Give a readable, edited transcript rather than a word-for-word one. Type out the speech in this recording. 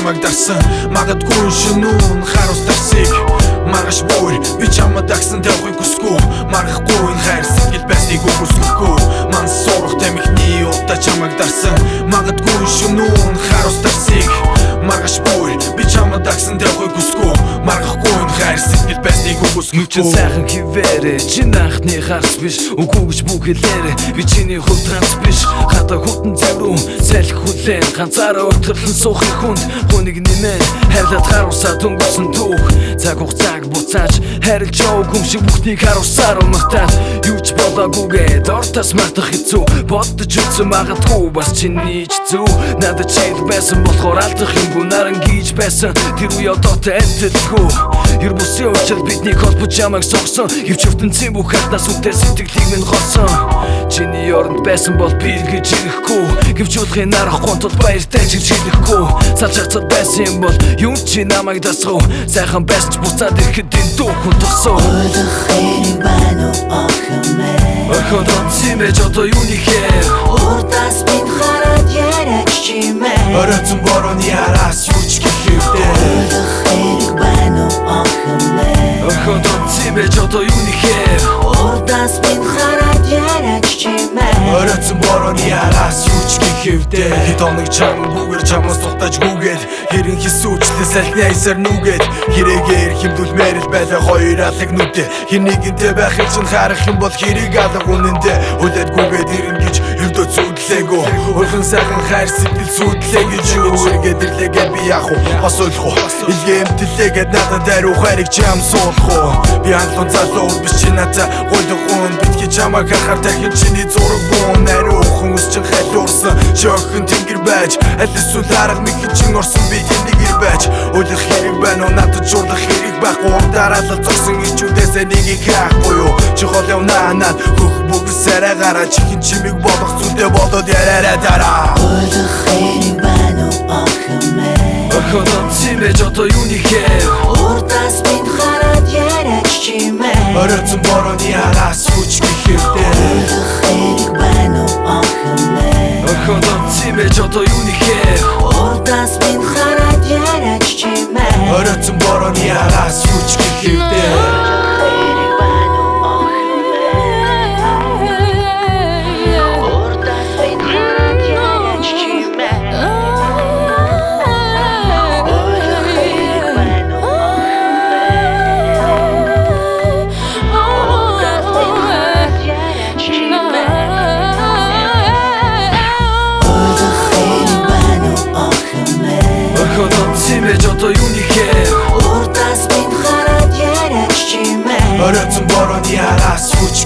чамайг дарсан. Магадгүй шөнүүн харуус дарсыг. Маргааш бүр би чамд дагсан тавихыг хүсэхгүй. Маргахгүй энэ хайр сэтгэл байсныг үгүйсгэхгүй. Ман сурах тамхины удаа чамайг дарсан. Магадгүй шөнүүн харуус дарсыг. Маргааш бүр би чамд дагсан тавихыг хүсэхгүй. Маргахгүй энэ хайр сэтгэл байсныг үгүйсгэхгүй. Нүчин сайхан хിവэрэ чин анхны харс биш. Үгүй гэж бүх хэлээрэ би чиний хувьд ганц биш. Хата хүтэн зэврүү салхи хүлээн ганцаараа өтөрлөн суух хүнд хүнийг нэмэн хайрлаад харуулсаа дөнгөсөн түүх. Цаг хугацааг буцааж хайрлж яваг юм шиг бүхнийг харуулсаар умартаад юу ч болоогүйгээ дортоос мартах хэцүү. Бодож үзсэн магадгүй бас чиний ч зүв. Надад чил байсан болохоор алдах юмгүй наран гийж байсан. Тэр үе одоотой адилгүй. Ер бусын учрал биднийг холбож ямайг сонгосон. Хөвч ертөнцийн бүх хатнаас үнтэй сэтгэлийг минь голсон. Чиний оронд байсан бол би эргэж ирэхгүй. Гэвч уулахын аргагүй тул баяртай ч гэж хэлэхгүй. Салж хацаад байсан юм бол юм чи намайг дасгав. Сайхан байсан ч буцаад ирэхэд энэ дүүхэн тусав. Ойлгох хэрэг байна уу охин мэ? Орхиод онцсон байж одоо юуны хэр? Урдаас минь хараад яриач чимээ. Оройтсон борооны араас юу ч гэхэвдээ. Ойлгох хэрэг байна уу охин мэ? Орхиод онцсон байж одоо юуны хэр? Урдаас минь хараад яриач чимээ. Оройтсон борооны араас юу ч гэхэвдээ. Хэд хоног чамгүйгээр чамаас султаж гүгээд хэрэн хисүүчлээ салхины аясаар нүгээд хэрэгээр хэмдүүлмээр л байлаа хоёр алаг нүдэ. Хин нэгэнтэй байхыг чинь харах юм бол хэрэг алга үнэндээ. Хүлээд гүгээд ирнэ гэж ердөө зүудлээгүү. Урхан сайхан хайр сэтгэл сүдлээ гэж юу эргээд ирлээгээд би яах вэ? Бас ойлгох уу? Илгээмтэлээгээд надад хариу хайрыг чам суулгах уу? Би хандлун залуу биш чи надад гуйлгуун. Битгий чамайг харахаар дахин чиний зураг бүүн. Ариухан ус чин халиурсан шөөхөн тэнгэр байж аль эсвэл арга мэхий чин орсон би тэнэгэр байж. Ойлгох хэрэг байна уу надад жуурлах хэрэг байхгүй. Урдаралал зогсон ирчүүдээсээ нэгийг хаахгүй юу? Чи хол явнаа над хөх бүгс арай гараа чихэн чимэг болох зүудээ болоод яриараа дараа. Ойлгох хэрэг байна уу охин мэ? Орхиод онцсон байж одоо юуны хэр? Урдаас минь хараад яриач чимээ. Оройтсон борооны араас юу ч гэхэвдээ. Ойлгох хэрэг байна уу охин мэ? Орхиод онцсон байж одоо юуны хэр? Урдаас минь хараад яриач чимээ. Оройтсон борооны араас юу ч гэхэвдээ. Ойлгох хэрэг байна уу охин мэ? Урдаас минь хараад яриач чимээ. Ойлгох хэрэг байна уу охин мэ? Урдаас минь хараад яриач чимээ. Ойлгох хэрэг байна уу охин мэ? Орхиод онцсон байж одоо юуны хэр? Урдаас минь хараад яриач чимээ. Оройтсон борооны араас юу ч